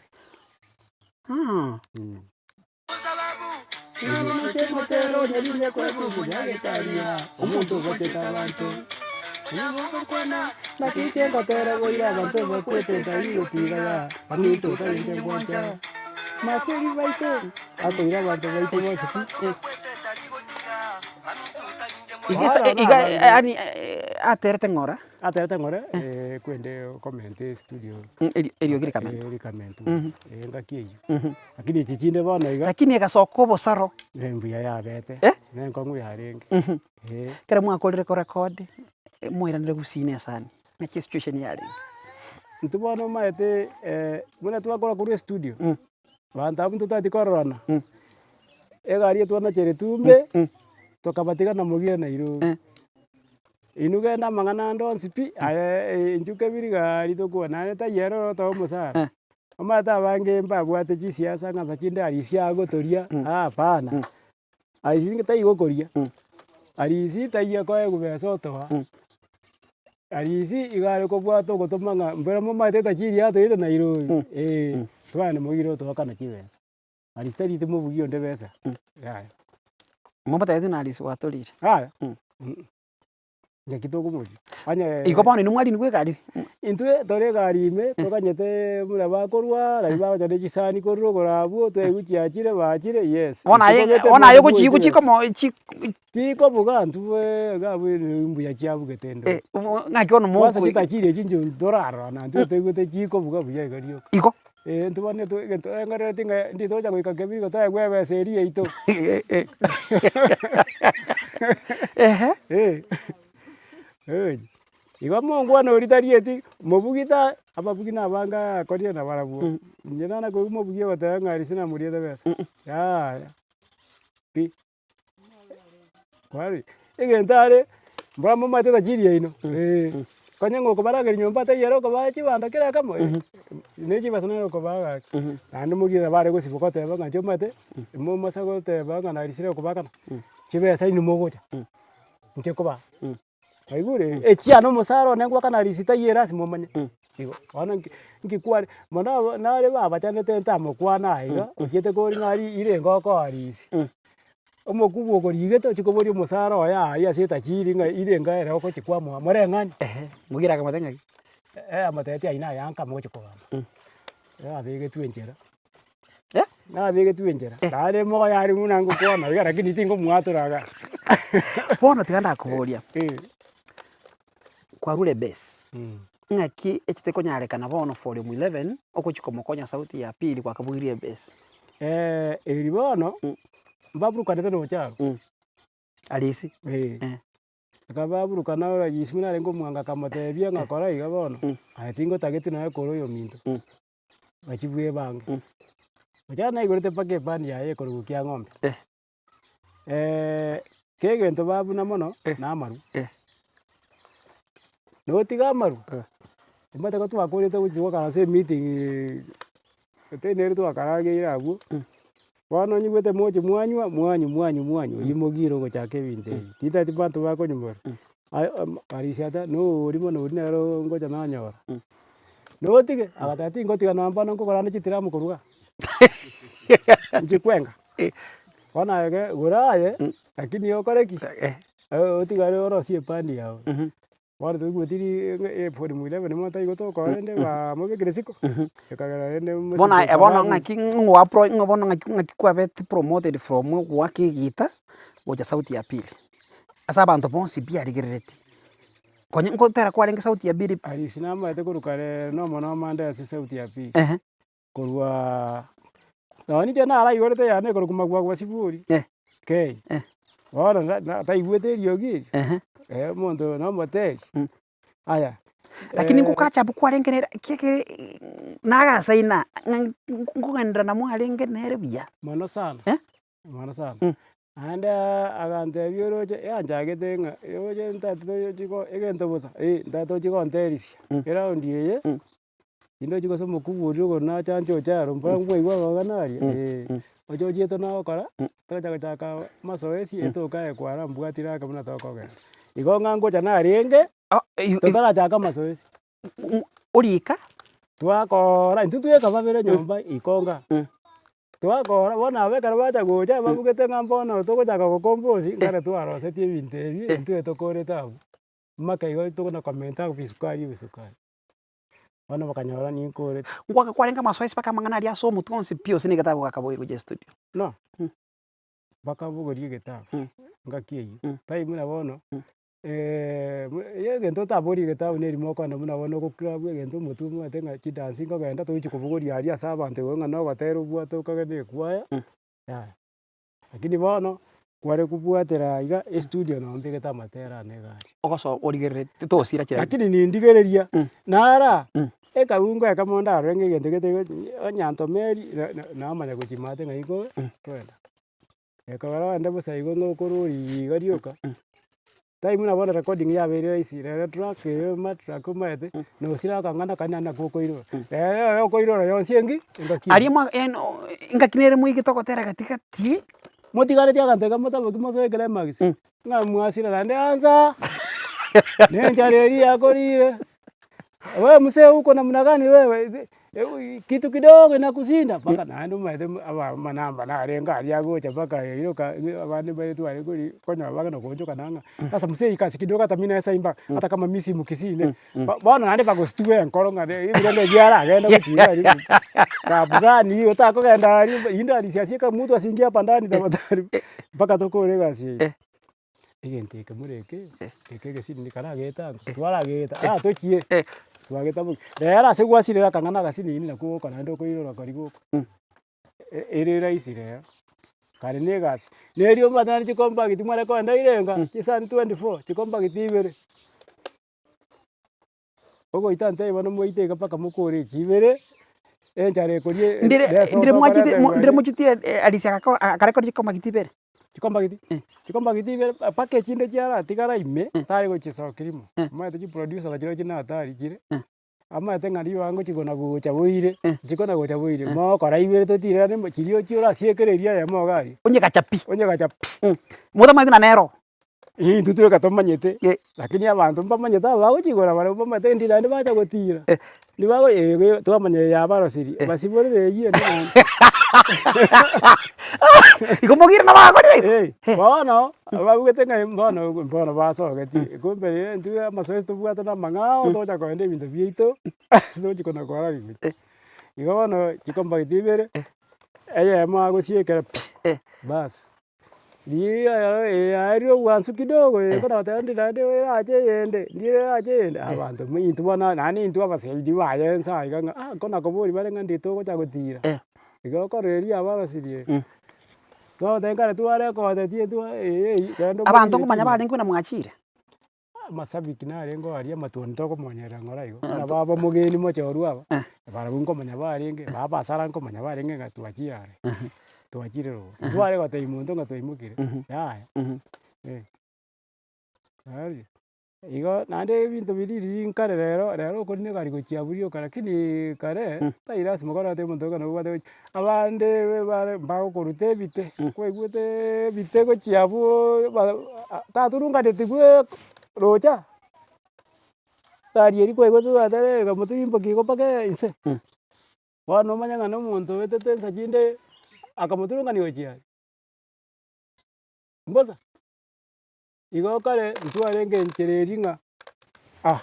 Speaker 2: Iga yaani aterete ng'ora.
Speaker 1: Aterete ng'ora kwende okomente estudio
Speaker 2: Eriogi rikamenta.
Speaker 1: Rikamenta engaki eywo. Lakini echi chinde bono iga.
Speaker 2: Lakini egasoka obosaro.
Speaker 1: Mbuya yabete, na enkong'u yarenge.
Speaker 2: Ekero mwakorire korekodi, mwairanire gusii na esani, naki esituesheni yarenge?
Speaker 1: Intwe bono omanyete buna twakora korwa estudio, abanto abwo ntotageti kororana, egari etwanachere tumbe, tokabatiga na mogia Nairobi. Inwe genda amang'ana ande onsi pi, aye inchuo kebiri gari tokwane naende taiyo ere orotoe omosara. Omanyete abange mbabwate chisiasa ng'a ase kinde arisia agotoria, hapana. Arisia taigo koria, arisia taiyo koegwa besa otoa, arisia iga are kobwata ogotoma ng'a mbere momanyete etachiri yatoirete Nairobi, eh, tobane moire otoakana chibesa. Arisia tari mobugia onde besa, yaya.
Speaker 2: Momotebetie buna arisia gwatorire.
Speaker 1: Yaya. Naki tokomochia, onye
Speaker 2: Igo bono inwe mwarinigwe egari.
Speaker 1: Intwe tore egari ime, toganyete buna bakorwa, nario bagocha ne chisani korwa rogoro abwo, twaigwa chiachire bachire, yes.
Speaker 2: Bono aye
Speaker 1: Tobete
Speaker 2: bono aye
Speaker 1: mono
Speaker 2: ogochi
Speaker 1: bwochire.
Speaker 2: chikomo chi
Speaker 1: Chikobuga intwe iga abwo mbuya chiabugete endo.
Speaker 2: Ng'aki bono
Speaker 1: Kwanza
Speaker 2: mokoi
Speaker 1: chitachiri echi inche ntorarora naende toigwete chikobuga buya iga rioka.
Speaker 2: Igo.
Speaker 1: Eh ntobwane to egento engorereti ng'a nditocha goika kebiri toegwe ebesa eria yaito.
Speaker 2: Ehe.
Speaker 1: Eh, igo mongwana oria tarieti, mobugi ta ababugi na abange akorire nabarabwo, inche nana koigwa mobugi ogoteba ng'a aria sinamoriete besa, yaya pi. Kwani, egento are, mbora momanyete tachiri yaino, eh, konya ng'a okobarageria nyomba taiyo ere okobaa chibando kera akamo eh, ne chibesa nere okobaa gaki. Naende mogiye nabo are gosiba goteba ng'a inche omanyete, momasa goteba ng'a narisire okobakana, chibesa inwe mogocha, inche kobaa. Kwaigure? Echiane omosara one ngoakana risiti taiyo ere ase momanye. Igo, bono nki nki kware, mono aba nare babachandete ntamokwana aye iga, ochiete kori ng'a aria ire ngokoa risi. Omokubwa okorigete ochie koboria omosara oye aria ase etachiri ng'a ire enga ere ogochia kwamoa moreng'ani.
Speaker 2: Ehe, mogira akamotebia ng'aki?
Speaker 1: Eh amotebetie aye naye anka mogochia kogamba. Nabegetwe enchera.
Speaker 2: Eh?
Speaker 1: Nabegetwe enchera, naende moyo aria buna ngokwana iga lakini tingomwatora igaa.
Speaker 2: Bono tiga ndakoboria,
Speaker 1: Eh.
Speaker 2: kwarure ebase, ng'aki echete konyarekana bono volume 11 ogochia komokonya sauti ya pili gwakabugirie ebase?
Speaker 1: Eri bono, mbaburukanete na ocharo.
Speaker 2: Arisi.
Speaker 1: Eh. Akababurukana ore Yesu buna arenge omwango akamotebia ng'a kora iga bono, aye tingotageti nonya kore oyominto. Gachia bwebange. Ocharo naigorete mpaka ebandi yaye ekorokwa Kiang'ombe. Kegento babuna mono, na amarwa. Notiga amarwa, omanyete ko twakorete gochia gokara ase emeeting gose nere twakarageire abwo, bono onyigwete moche mwanywa, mwanywa mwanywa mwanywa, oywo mogire ogochaka ebinto ebi, tintageti banto bakonywa more, aye arisia ata noori mono oria nere ngocha nanyora. Notige, agateba tingotiga nonye bono nkogora ande chitiramu korwa igaa, inche kwenga. Bono aye ge gora aye, lakini okore ki? Otigare orosie epandi yago. Bono toigweti ri volume 11 mono taigo tokora rende bamobekire isiko, ekagera rende
Speaker 2: Bono aye bono ng'aki ng'o apro ng'o bono ng'aki ng'aki kwabete promoted from goaka egita, gocha sauti ya pili, ase abanto bonsi pi arigereretie. Konya nkotera kwarenge sauti ya pili.
Speaker 1: Arisi namaete korwa kare nomo nomo ande ase sauti ya pili.
Speaker 2: Ehe.
Speaker 1: Korwa nonye ninche naraigorete yane ekorokwa magwagwa siburi,
Speaker 2: Eh.
Speaker 1: kei,
Speaker 2: Eh.
Speaker 1: bono na- na taigwete eriogi eri,
Speaker 2: Ehe.
Speaker 1: omonto oyo nomotebia, aya.
Speaker 2: Lakini ngokacha abwo kwarenge nere kiagera nagasaina ng'a nkogenderera mwarenge nere buya.
Speaker 1: Mono sana,
Speaker 2: Eh.
Speaker 1: mono sana. Naende agantebia oroche yanchagete ng'a roche ntagete tochi go egento bosa eh, ntagete tochi gonterisia, eraundi eye, indochi gose omokubwa oria ogo nacha nche oche aro mpaka nkwaigwa amang'ana aria eh, oche ochiete nagokora, togocha gochaka mazoezi etokae kwara mbwatire ake buna tokogenda. Igo ng'a ngocha narenge, totarachaka amazoezi.
Speaker 2: Orika.
Speaker 1: Twakora intwe tweka babere nyomba ikonga, twakora bono aba ekero bacha gocha babugete ng'a mbono togochaka gokombosi nkare twarosetie ebinto ebi intwe tokorete abwo. Mpaka igo tokona komenta ebisukari ebisukari. Bono bakanyora ninkorete.
Speaker 2: Ngoaka kwarenge amasoesi mpaka amang'ana aria ase omotwe onsi pi ase na egetabu gakaboirwa gochia estudio.
Speaker 1: No, bakabogoria egetabu, ngaki eywo, time buna bono. Egento otaborie egetabu na erimo okogenda buna bono ogoclub egento omotwe omanyete ng'a chidansi nkogenda togochi kobogoria aria ase abanto igo ng'a nogotera obwate okagenda ekwaya, yaya. Lakini bono, kware kobwatera iga estudio nabo mbegete amatera ane iga aria.
Speaker 2: Ogosoa origereretie tosira chiraini.
Speaker 1: Lakini nindigereria, nara, ekabungo ekemo ndarore ng'a egento gete onyantomeri na- na- namanya gochimate ng'ai nko nkoenda. Ekogera ogende bosa igo ng'a okorwa iga rioka, time buna bono recording yabeire rahisi, rero track eye amatrack omanyete, nosira akang'ana kande naende nakwo okoirora. Rero ere okoirora yonsi engi, engaki
Speaker 2: Aria mwa en o engaki nere moigete ogotera gati gati.
Speaker 1: Motigareti aganto iga motaboki mosoe climax, ng'a mwasira naende ansa, na enchara eria yakorire, wewe msee uko namna gani wewe kitu kidogo inakushinda mpaka naende omanyete aba amanamba narenge aria agocha mpaka oka abande mbare tware kori konyora bagenda koonchokana ng'a sasa msee hii kazi kidogo hata mi naeza imba hata kama mi si mkisii ne bono naende bagostua enkoro ng'a ebirende ebi aragende gochia iga aria kabu gani hii otakogenda aria inde alisiasie mtu asiingie hapa ndani tafadhali mpaka tokore egasi eye. Egento eke more eke, eke egesini karageta ango, twarageta ah tochie, twageta bobe. Rero ase gwasirire akang'ana agasinini nakwo ogokora naende okoirora koria goka. Ere rahisi rero, kare na egasi. Na erio omanyete naende chikombakiti mware kogenda irenga, chisani 24, chikombakiti ibere. Ogoita ntaiyo bono moite iga mpaka mokore echi ibere, enchara ekoria
Speaker 2: Ndire
Speaker 1: leso
Speaker 2: ndire mwachete
Speaker 1: tokoreta
Speaker 2: mo ndire
Speaker 1: igoro.
Speaker 2: mochetie Arisi agako akarekodi chikombakiti ibere.
Speaker 1: Chikombakiti, chikombakiti ibere mpaka echinde chiaratigara ime, tari gochisokia rimo, omanyete chiproducer nachirochio na hatari chire, omanyete ng'a ribaga ngochi kona gocha boire, nchikona gocha boire, mogokora ibere totirerane mo chiria ochio orasiekere eria eyemo iga aria.
Speaker 2: Onye gacha pi.
Speaker 1: Onye gacha pi.
Speaker 2: Motamanyeti ng'a nero.
Speaker 1: Intwe tweka tomanyete, lakini abanto mbamanyete aba bagochigora barabwo mbamanyete ndi naende bacha gotira, nibago eh twamanya eye yabarosirie, basiborere eywo ende naende.
Speaker 2: Igo mogire nabo bakorire igo?
Speaker 1: Eh, bono, babugete ng'a bono bono basogetie, kumbe intwe amasoesi tobwate na amang'ao togocha kogenda ebinto biaito, tochi kona kora ime. Igo bono chikombakiti ibere, eyemo agosiekera pi, baas. Riria yaerire obwansu kidogo eye kona goteba ndi naende erache eyende, ndire erache eyende, abanto mo intwe bono naende intwe abasaidi baye ense aa iga ng'a ah kona koboria bare ng'a ndi togocha gotira, igo okorora eria yabarosirie, twagoteba kare twarekodetie twa eye eywo genda
Speaker 2: Abanto nkomanya barenge buna mwachire.
Speaker 1: Amashabiki narenge oo aria amatuoni tokomonyerera ng'ora igo, buna baba omogeni mochorwa aba, barabwo nkomanya barenge, baba asara nkomanya barenge ng'a twachire are, twachire rogoro. Ntware gotebia monto ng'a twaimokire, yaya, eh. Igo naende ebinto biria riria nkare rero, rero okorina egari gochia abwo rioka lakini kare, tari lasima kore gotebia omonto ng'a nobwate gochia, abande bare mbagokoruta ebite, kwaigwete ebite gochia abwooo ba taturunganetigwe rocha, egari eria kwaigwete twatera ekamotirimbokia igo mpaka inse. Bono omanye ng'a na omonto oetete nsa chinde, akamoturungania gochia aria, mbosa. Igo kare ntwarenge enchera eria ng'a ah,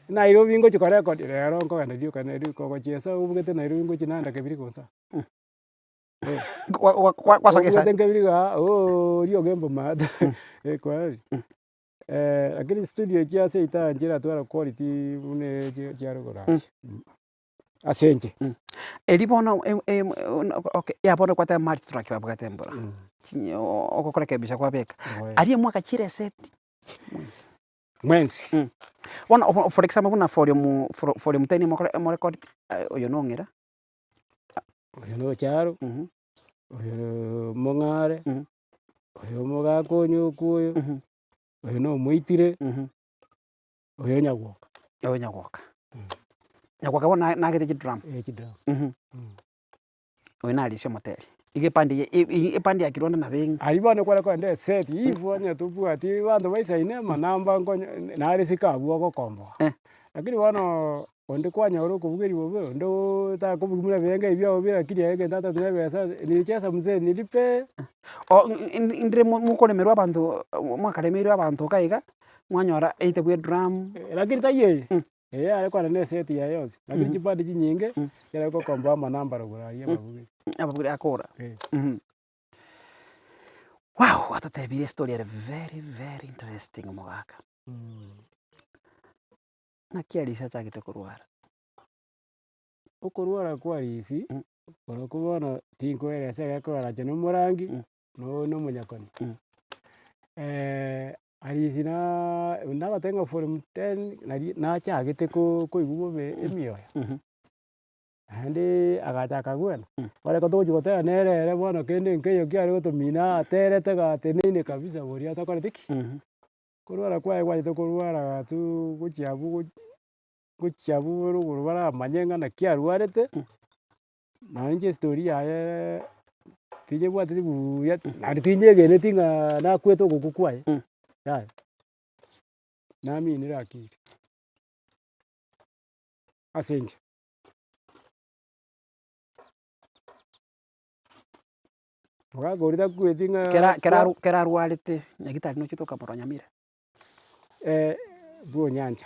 Speaker 1: Nairobi ngochi korekodi rero nkogenda rioka Nairobi kogochiesa obugete Nairobi ngochi naenda kebirika bosa.
Speaker 2: Gwasogesa.
Speaker 1: Obugete nkebirika aa oria ogembo maate kweri. Lakini studio chia ase etaani chiratwara quality buna echi chia rogoro aria ase inche.
Speaker 2: Erio bono okay ya bono kwateba mari titoraki babwate mbora, chinye ogokorekebisha kwabeka, aria mwaka chireseti mwensi.
Speaker 1: Mwensi.
Speaker 2: Bono for example buna volume volume ten mokore morekodi oyo nong'ira.
Speaker 1: Oyo na Ocharo, oyo Mong'are, oyo omogaka onye oyo, oyo na omoitire, oyo Nyagwoka.
Speaker 2: Oyo Nyagwoka. Nyagwoka bono nagete chidrum.
Speaker 1: Eh chidrum.
Speaker 2: Oyo narisia omoteri. Iga epande eye e- epande ya Kirwanda nabo eng.
Speaker 1: Aria bono kware kogenda eseti, ibu onye tobwati abanto baisaine amanamba nkonye nare isiko abwo ogokomboa. Lakini bono onde kwanyora okobugeria bobe, onde ooo takobugia buna ebirengo ebi biago bire lakini aye egento atagete na ebesa, nicheza mzee nilipe.
Speaker 2: O indire mokoremerwa abanto mwakaremeirwe abanto iga iga, mwanyora either bwa edrum.
Speaker 1: Lakini taiyo eye, eye yare kwana na eseti yaye yonsi, lakini chibandi chinyinge, chiare gokomboa amanamba rogoro aria ababugeria.
Speaker 2: Ababugeria akora. Wow! Gwatotebirie estory ere very very interesting omogaka. Naki Arisi achagete korwara?
Speaker 1: Okorwara kwa Arisi, korokwo bono tinkoeresa egekoera na omorangi, na na omonyakoni. Arisi naaa nagotebi ng'a from ten nari nachagete ko koigwa bobe emioyo, naende agachaka kwena, bono ekero togochi gotera nere ere bono kende nkeiyo kiare gotomina aterete gateneine kabisa boria atakoreti ki. Korwara kwaye gwachete korwara tu gochia abwo gochia abwo rogoro baramanye ng'a naki arwarete, naende inche estori yaye tinyebwateti buya, naende tinyegeneti ng'a nakwete ogokwa kwaye, yaya, naminire akili ase inche. Omogaka oria takweti ng'a
Speaker 2: Kera kera aru kera arwarete nyagetari nochete okamorora Nyamira?
Speaker 1: Bwonyancha,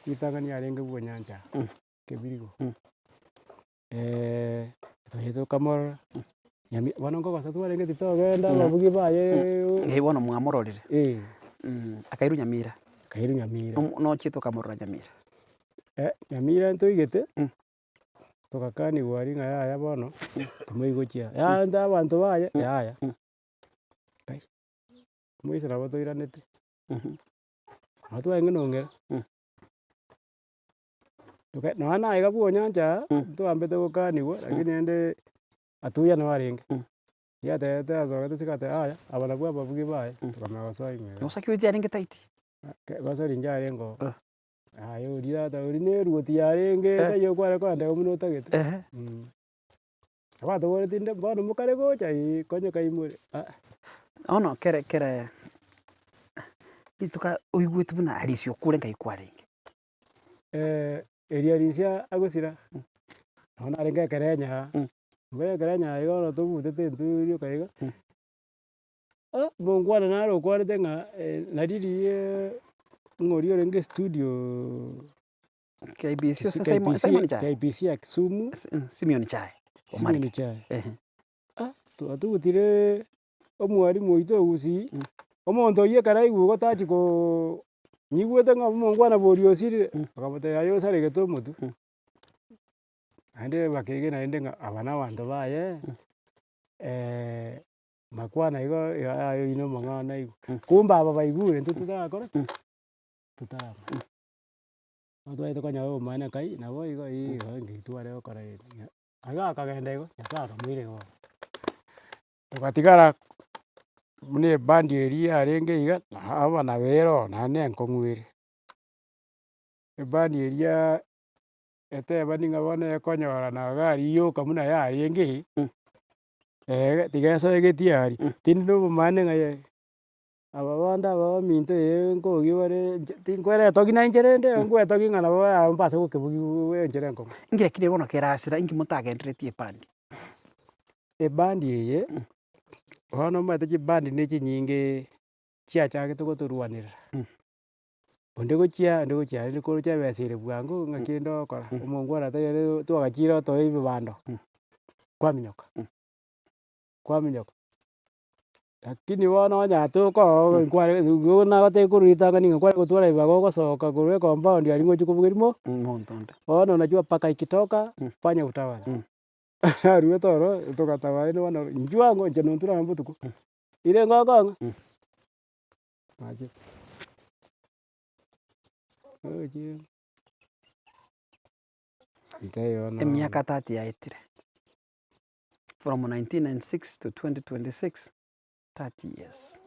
Speaker 1: ritang'ani arenge bwonyancha kebirigo, twachete tokamorora, Nyami bono nkogosa twarenge titogenda ababugi bayeee
Speaker 2: Eh bono mwamororire,
Speaker 1: eh.
Speaker 2: Akairwa Nyamira,
Speaker 1: Akairwa Nyamira.
Speaker 2: Nochiete okamorora Nyamira?
Speaker 1: Nyamira ntoigete. Togakanigwa aria ng'a yaya bono, timoigochia, yaya intwe abanto baye, yaya. Kai, moise nabo toiranete, nabo twarenge nong'era, toka nonya na iga bwa onyancha, ntwambete gokanigwa, lakini rende atuya nabo arenge, riatebete asogete isiko agateba yaya, aba nabwo ababugi baye, tokamanya gosoa ime igaa.
Speaker 2: Gose yarenge tight?
Speaker 1: Gosori inche arenge oo. Aye oria tata oria na eruoti yarenge taiyo kware kogenda buna otagete. Abatoboreti inde bono mokare gocha eh, konya kaimore aa.
Speaker 2: Bono kere kere rituko oigwete buna arisia okure nkai kwarenge?
Speaker 1: Erio arisia agosira, nabo narenge ekerenyaa, mbere ekerenyaa iga bono tobutete intwe rioka iga. Mongwana naro okwanete ng'a nari riria ng'a oria orenge studio
Speaker 2: KBC ase Simon Simon Chae?
Speaker 1: KBC ya Kisumu.
Speaker 2: Simeon Chae
Speaker 1: Simeon Chae. Ah twatugutire omwalimu oito o Gusii, omonto oyio ekero aigwa igo tachi koo nyigwete ng'a omongwana boria osirire, akamotebia aye osaregete omotwe. Naende bakegena naende ng'a aba na abanto baye. Makwana igo yaya oyio na omong'ana igo. Kumbe aba baigure intwe totarakora ki? Totaramanya. Bono twachete konyora obomaene kai nabo igo igo inki tware gokora ere. Iga akagenda igo, Nyasaye akamoira igo. Togatigara buna ebandi eria yarenge iga, na aba nabo ere oo naende na enkong'u ere. Ebandi eria etebani ng'a bono ekonyora na gari yoka buna yarenge. Tiga esoe egetie aria, tindi na obomaene ng'a yee, aba bande aba baminto ee nkogia bare inche tinkweretogia na inche rende, nkwetogia ng'a nabo aa mbase gokebugia enchera enkong'u.
Speaker 2: Inki lakini bono kerasira inki motagenderetie ebandi?
Speaker 1: Ebandi eye, bono omanyete chibandi na echinyingeee chiachagete gotorwanerera. Onde gochia onde gochia aria koroche ebesa ere bwango ng'aki rende ogokora, omongwana taiyo twagachire otoe ebibando, kwaminyoka, kwaminyoka. Lakini bono onya tokooo nkware igo nagotebia korwa ritang'ani ng'a kware gotwara ribaga ogosoka korwa ecompound aria ngochia kobugeria mo,
Speaker 2: Omonto onde.
Speaker 1: bono unajua paka ikitoka fanya utawala. Naruete ororo togataba rende bono inchuo ango inche nontwe nonye botuko, ire ngokong'a. Nachete. Oroche ntaiyo bono.
Speaker 2: Emiaka 30 yaetire, from 1996 to 2026, 30 years,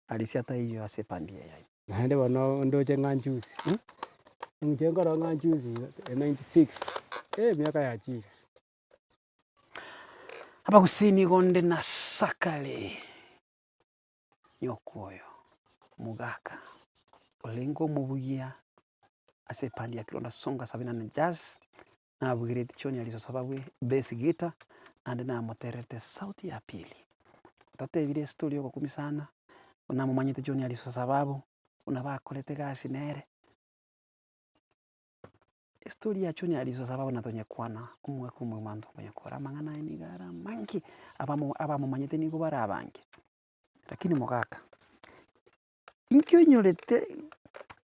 Speaker 2: Arisia taiyo ase epandi eye yaino.
Speaker 1: Naende bono ndoche ng'a njuzi, inche nkorora ng'a njuzi iga, 96, eh emiaka yachire.
Speaker 2: Abagusii nigo nde na Sakare Nyokwoyo Mogaka, orenge omobugia ase epandi ya Kironda Songa Sabina na Jazz, nabugereti John Ariso Sababwe bass guitar, naende namotererete sauti ya pili. Otatebire estory yogokumia sana, buna namomanyete John Ariso Sababu, buna bakorete egasi nere. Estory ya John Ariso Sababu natonyekwana, omwaka omogima ntokonyekora amang'ana aye nigo are amange, abamo abamomanyete nigo bare abange. Lakini mogaka, inki oinyorete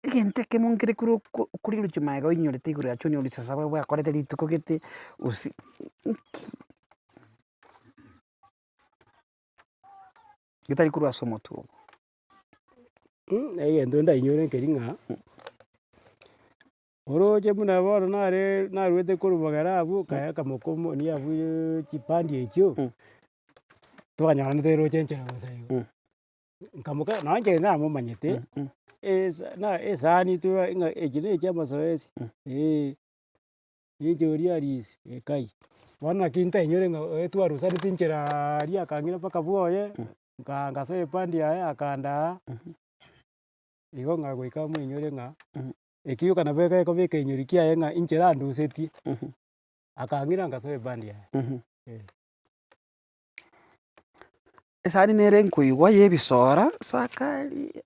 Speaker 2: egento ekemo nkere korwa oko okorirochia magega oinyorete igoro ya John Ariso Sababu bwakorete rituko gete gose nki? Getari korwa ase omotwe ogo.
Speaker 1: Egento ndainyore nkeri ng'a, oroche buna bono nare naruete korwa bogere abwo, nkaeka mokomo nigo abwo chipandi echio, twanyoranete roche enchera bosa igo. Nkamoka nonye inche namomanyete, esa na esani tura ng'a echi na echia amasoesi, eh, ninche oria Arisi, ekai. Bono naki ntainyore ng'a twarusaneti nchera aria akang'ira mpaka bwoye. Nka nkasoa epandi yaye akandaa, igo ng'a goika moinyore ng'a, ekio gioka nabo gekoba ekeinyori kiaye ng'a inche randusetie, akang'ira nkasoa epandi yaye, eh.
Speaker 2: Esani nere nkoigwa ya ebisora, sakari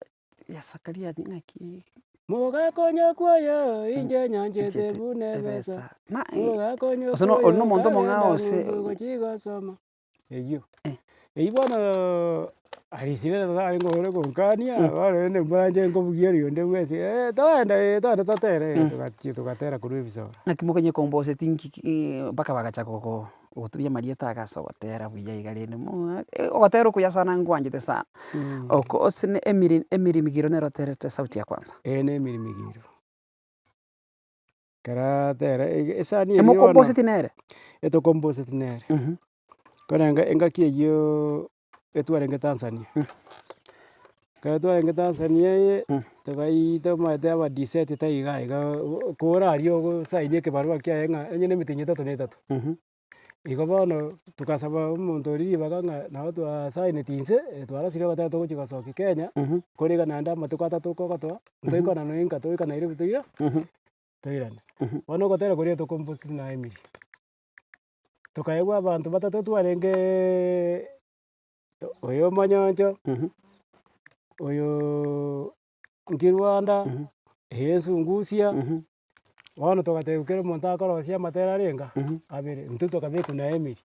Speaker 2: ya sakaria ng'aki.
Speaker 1: Mogakonya kwoyo inche nyanchete buna ebesa, mogakonya
Speaker 2: Gose ori
Speaker 1: kwoyo
Speaker 2: na omonto omong'ao
Speaker 1: nkagenda
Speaker 2: gose.
Speaker 1: ng'umbu gochia gosoma. Eyio, eyio bono arisire arenge ore gonkania, bono rende mbanche nkobugia rionde bwensi toende eh toende totere eh, togachia togatera korwa ebisoro.
Speaker 2: Naki mokonye kombosetie nki ki mpaka bagachaka goko gotubia amarieta iga ase ogotera buya iga rende moa ogotera okuya sana nkwanchete sana, oko ase na emiri emirimigiro nere oterete sauti ya kwanza.
Speaker 1: Eye na emirimigiro. Ekero atera esani eyio bono,
Speaker 2: Emokomposeti nere?
Speaker 1: etokomposeti nere. Korende engaki eyiooo etwarenge Tanzania, ekero twarenge Tanzania eye, togaita omanyete abadiseti taiga iga iga kora aria ogosaini ekebarua kiaye ng'a onye na emetienyi etato na etato. Igo bono togasaba omonto oria ribaga ng'a nabo twasaineti inse, twarosire ogoteba togochia gosokia Kenya, kore iga naende amatuko atato kogotoa, ntoikwana nonya nka toika Nairobi toira toirane. Bono ogotera koria tokomposti na Emily, tokaegwa abanto batato twarengeee oyo omonyoncho, oyooo Nkirwanda, eye Esungusia, bono togatebiwa kera omonto akorosia amatera arenga abere, intwe tokabekwa na Emily.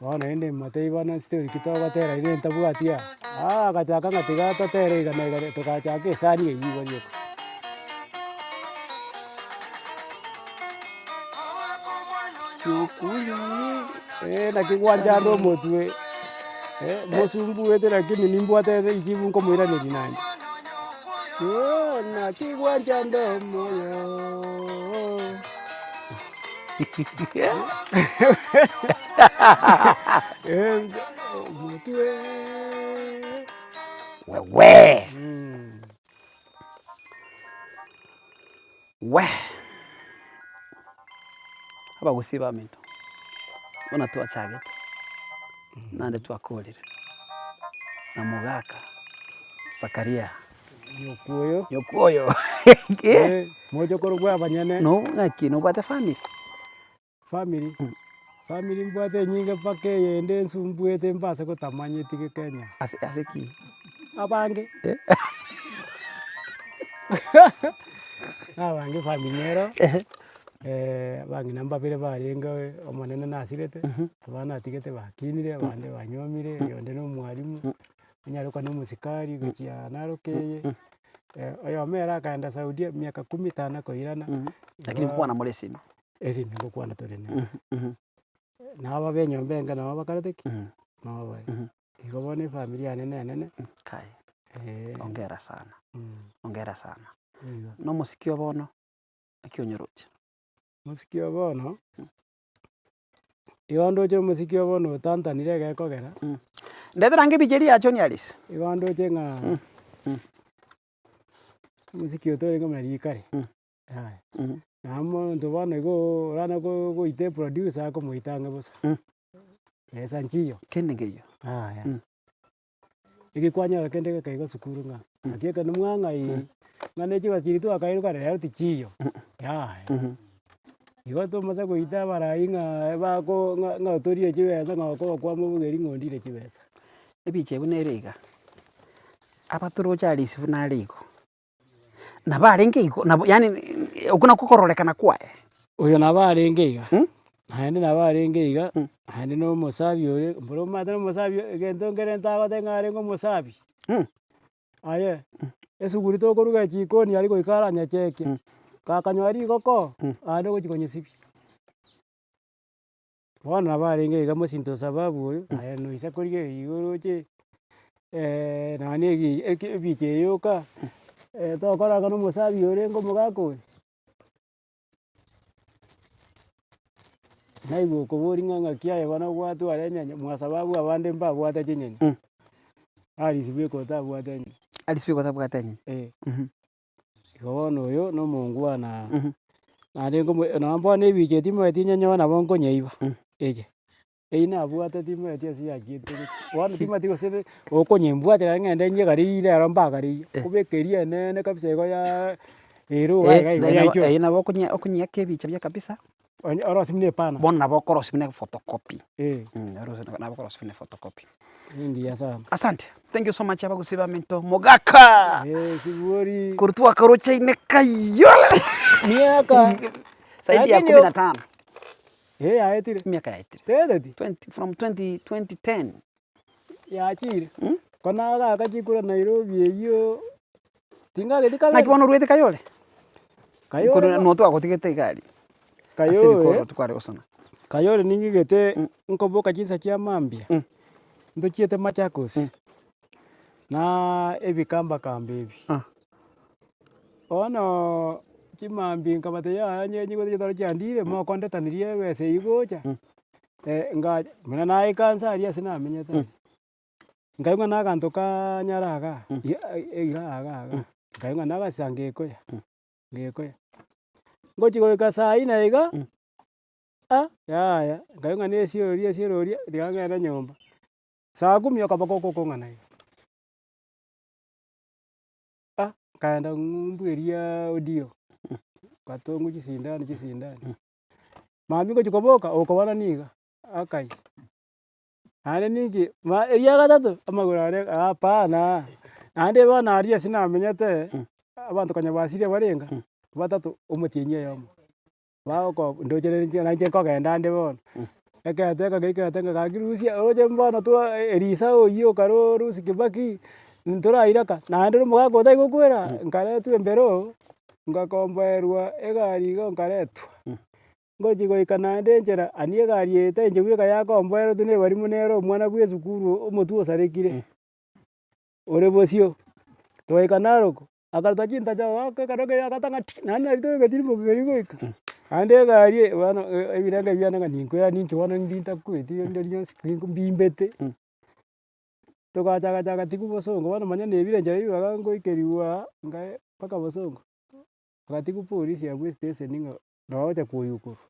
Speaker 1: Bono naende motebie bono estori ki togotera ere ntabwati aa, ah agachaka ng'a tiga totere iga na iga togachaka esani eywo igo rioka. Naki gwanchanda omotwe, mosumbuete lakini nimbwate rijibu nkomoiraneria naende. Naki gwanchanda omoyo. Omotwe.
Speaker 2: Wewe! Weh! Abagusii baminto, buna twachagete, naende twakorire, na mogaka Zakaria
Speaker 1: Nyokuoyo.
Speaker 2: Nyokuoyo
Speaker 1: Mochokoro bwa abanyene.
Speaker 2: No ng'aki nobwate family?
Speaker 1: Family, family mbwate enyinge mpaka eyende ensumbuete mbase gotamanyeti Kenya.
Speaker 2: Ase ase ki?
Speaker 1: Abange. Nabange efamiri nero, abang'ina mbabere barenge omonene nasirete, abana natigete bakinire, abande banyomire, oyonde na omwalimu, onyaroka na omosikari gochia Narok eye, oyomo ere akaenda Saudia miaka kumi tana koirana.
Speaker 2: Lakini nkokwana more esimi.
Speaker 1: Esimi ngokwana tore nere. Nabo ba enyomba enke nabo bakarete ki? Nabo bare. Igo bono efamiri yane na enene.
Speaker 2: Kai, hongera sana, hongera sana. Na omosike oo bono. Naki onyoroche?
Speaker 1: Omosiki o bono, igo ndoche omosiki o bono otantanire egekogera.
Speaker 2: Ndetera ange ebicha eria ya John Alice.
Speaker 1: Igo ndoche ng'a omosiki oyo torenge buna rikare, yaya. Nabo omonto bono igo orana goita eproducer akomoita ang'e bosa, besa nchiyo.
Speaker 2: Kende nkeiyo.
Speaker 1: Yaya. Eki kwanyora kende geke iga sukuru ng'a naki ekero mwang'ai ng'a ne chibesa chiria twakairwe kare rero tichiyo, yaya. Igo tomasa goita abarai ng'a bako ng'a ng'a otorire chibesa ng'a okoba kwamobugeri ng'a ondire chibesa.
Speaker 2: Ebicha ebio nere iga, abatoroche Alice buna are igo, nabo arenge igo nabo yaani okwo nakwo okororekana kwaye.
Speaker 1: Oyo nabo arenge iga, naende nabo arenge iga, naende na omosabi ore, mboro omanyete na omosabi egento nkere ntagoteba ng'a arenge omosabi. Aye, esuguri tokoruga echikoni aria goika aranyechekie, gakanyora rigoko, naende ogochia konyesibia. Bono nabo arenge iga mosinto o sababu oyo, aye noisa korigereria igo oroche nonya na egi eki ebicha eye yoka, tokora ng'a na omosabi orenge omogaka oyo. Naigwa okoboria ng'a ng'aki aye bono gwatwara enyenya mwasababu abande mbabwate chinyenya, Alice bweka otabwate enyenya.
Speaker 2: Alice bweka otabwate enyenya.
Speaker 1: Eh. Igo bono oyo na omongwana, naende nkomo nonye bono ebicha eye timanyeti nyenyore nabo nkonyeiba, eye. Eyio nabwate timanyeti ase yachiete gochia, bono timanyeti gose be okonyembwatera ng'ende nyegariire ero mbagaririe, kobeka eria enene kabisa igo yaa ere iga iga igo yaichora.
Speaker 2: Eyio nabo okonye okonyeaka ebicha buya kabisa,
Speaker 1: Onye orosie buna epana.
Speaker 2: Bono nabo okorosia buna ephotocopy,
Speaker 1: Eh.
Speaker 2: orosie nabo okorosia buna ephotocopy.
Speaker 1: Engiya sana.
Speaker 2: Asante, thank you so much abagusii baminto, mogaka!
Speaker 1: Eh, sibori.
Speaker 2: Korwa twakarochaine kayore!
Speaker 1: Miaka.
Speaker 2: Zaidi ya
Speaker 1: Lakini
Speaker 2: kumi na tano.
Speaker 1: Eh, yaetire.
Speaker 2: Emiaka yaetire.
Speaker 1: Teteti.
Speaker 2: 20, from 20, 2010.
Speaker 1: Yachire. Ko nagaka chikura Nairobi eyio, tingageti kabere.
Speaker 2: Naki bono oruete Kayole?
Speaker 1: Kayole
Speaker 2: Korwa
Speaker 1: bo-
Speaker 2: noo twagotigete iga aria. Ase
Speaker 1: Kayole,
Speaker 2: ebikoroto kware gosona.
Speaker 1: Kayole ning'igete nkoboka chinsa chia mambia, ntochiete Machakos, na ebikambakamba ebi. Bono chimambia nkabatebia yaya onye nyigwete chitoro chiandire mokondetanirie ebesa eywo gocha, ngacha buna naika nse aria ase namenyete, nkaigwa na aganto kanyara igaa, iga iga iga, nkaigwa nagasa ngekoya, ngekoya. Ngochi goika saa nne iga, ah yaya, nkaigwa ng'a na esiori esiori tiga ngende nyomba, saa kumi okoboko okokong'ana iga. Ah, nkaenda ng'umbu eria odio, ngatongwa chisindani chisindani, mambia ngochia koboka, okobana niga, akai, naende ninki, ma eria gatato, amagoro aria hapana, naende bono aria ase namenyete, abanto konya basirie barenga, batato omotienyi oyomo. Bagoko ndoche rende inche nainche nkogenda nde bono, ekeete ekegeni ekeete ng'a gaki rusia oroche bono twa erisa oywo okare orusie kibaki, ntoraireka, naende na omogaka otari gokwera, nkaretwa embere oo, ngakomboerwa egari igo nkaretwa, ngochi goika naende enchera, aria egari eye tari inche bweka yakomboeretwe na ebarimo nere omwana bwa esukuru omotwe osarekire, ore bosio, twaika Narok. Akaruta chintacho agoaka ekero keria agatang'a ti, naende nari toigeti rimoki keria goika. Naende egari eye bono ebirengo ebi biane ng'a ninkwera ninki bono ndi ntakweti rinde rionsi ninko mbimbete. Togacha gacha gatigwa bosongo bono manya na ebirengererio ribaga ngoikeriwa nkae mpaka bosongo, agatigwa polisi abwo estation ng'a noo ogocha koywa korwa.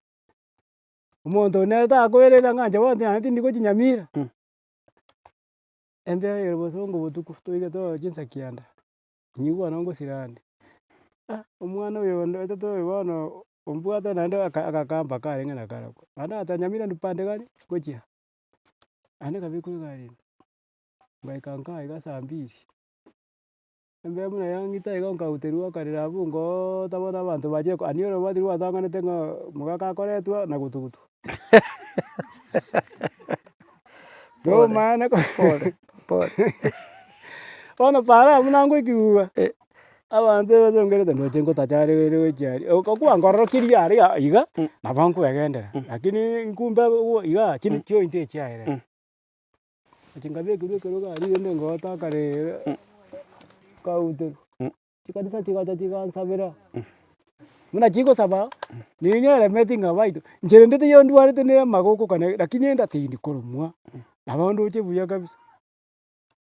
Speaker 1: Omonto onde nere takoerera ng'a inche bono naende tindi gochia Nyamira. Embeo ere bosongo botuko toigete ororo chinsa kianda. Inche bono ngosira ande, ah omwana oyo onde oetete oyo bono ombwate naende aka agakamba karenge nakarokwo, naende agateba nyamira ndi pande gani gochia, naende nkabekwa egari ime, ngaika nka iga saa mbili, embeo buna yang'ita igo nkauterwa akarera abwo ngoota bono abanto bachire ko aria oroboti rwatang'anete ng'a omogaka akoretwa na gotugutwa.
Speaker 2: Pole,
Speaker 1: Nomanyete
Speaker 2: pole, pole.
Speaker 1: Bono para buna ngoikigwa, abanto ebasongerete ndoche ngotacha are ere gochia aria, okwankororokirie aria iga, nabo nkoegendera, lakini nkumbe iga igaa chinde chiointo echiaerire. Inche nkabekerwa ekerogo aria rende ngoeta akarere, nkauterwa, chikanisa chigacha chigansabera. Buna chigosaba, ninyeremeti ng'a baito, inche rende teiyo ndwarete na amagoko kane lakini enda tindi koromwa, nabo ndoche buya kabisa.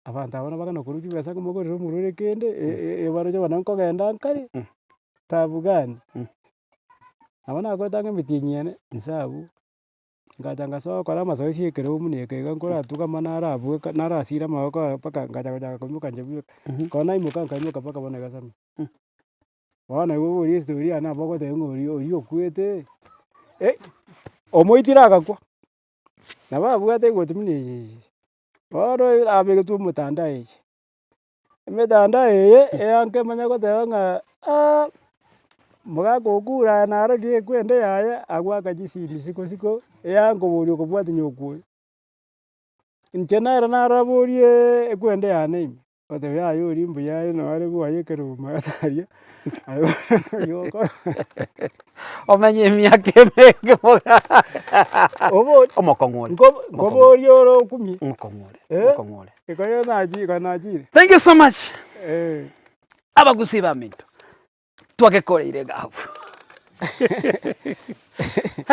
Speaker 1: Abanto aba nabagana korwa chibesa ng'a mogorere omorwaire kende, e- e- ebaroche bono nkogenda nkare, taabu gani? Nabo nakorete ang'e emetienyi ene, inse abwo, ngacha ngasoa gokora amazoezi ya ekerogo buna eke iga nkoratugama narabweka narasira amagoko aya mpaka ngacha gochaka koimoka inche bweka. Ekero naimoka nkaimoka mpaka bono iga Sammy. Bono igo oborie estory yane nabo ogoteba ng'a oria oria okwete, omoitire agakwa, nabo abwate egoti buna eye eye. Bono abegetwe omotandao eye, emetandao eye eanke emanye goteba ng'a aah, mogaka okure aye narorire ekwende yaye agwaka chisimi isiko isiko, eankoboria okobwatia nyokwo oyo. Inche nere naraborieee ekwende yane ime. Ogoteba yaya oria mbuya are noo are bwoye ekero omanyete aria, aye oywo okora.
Speaker 2: Omenye emiaka emenge moga.
Speaker 1: Obo
Speaker 2: Omokong'u ore.
Speaker 1: nko- nkoboria ore okumie,
Speaker 2: Omokong'u ore,
Speaker 1: Eh?
Speaker 2: omokong'u ore.
Speaker 1: ekoyo nachi ekero nachire,
Speaker 2: Thank you so much.
Speaker 1: eh.
Speaker 2: Abagusii baminto, twagekoreire iga abwo.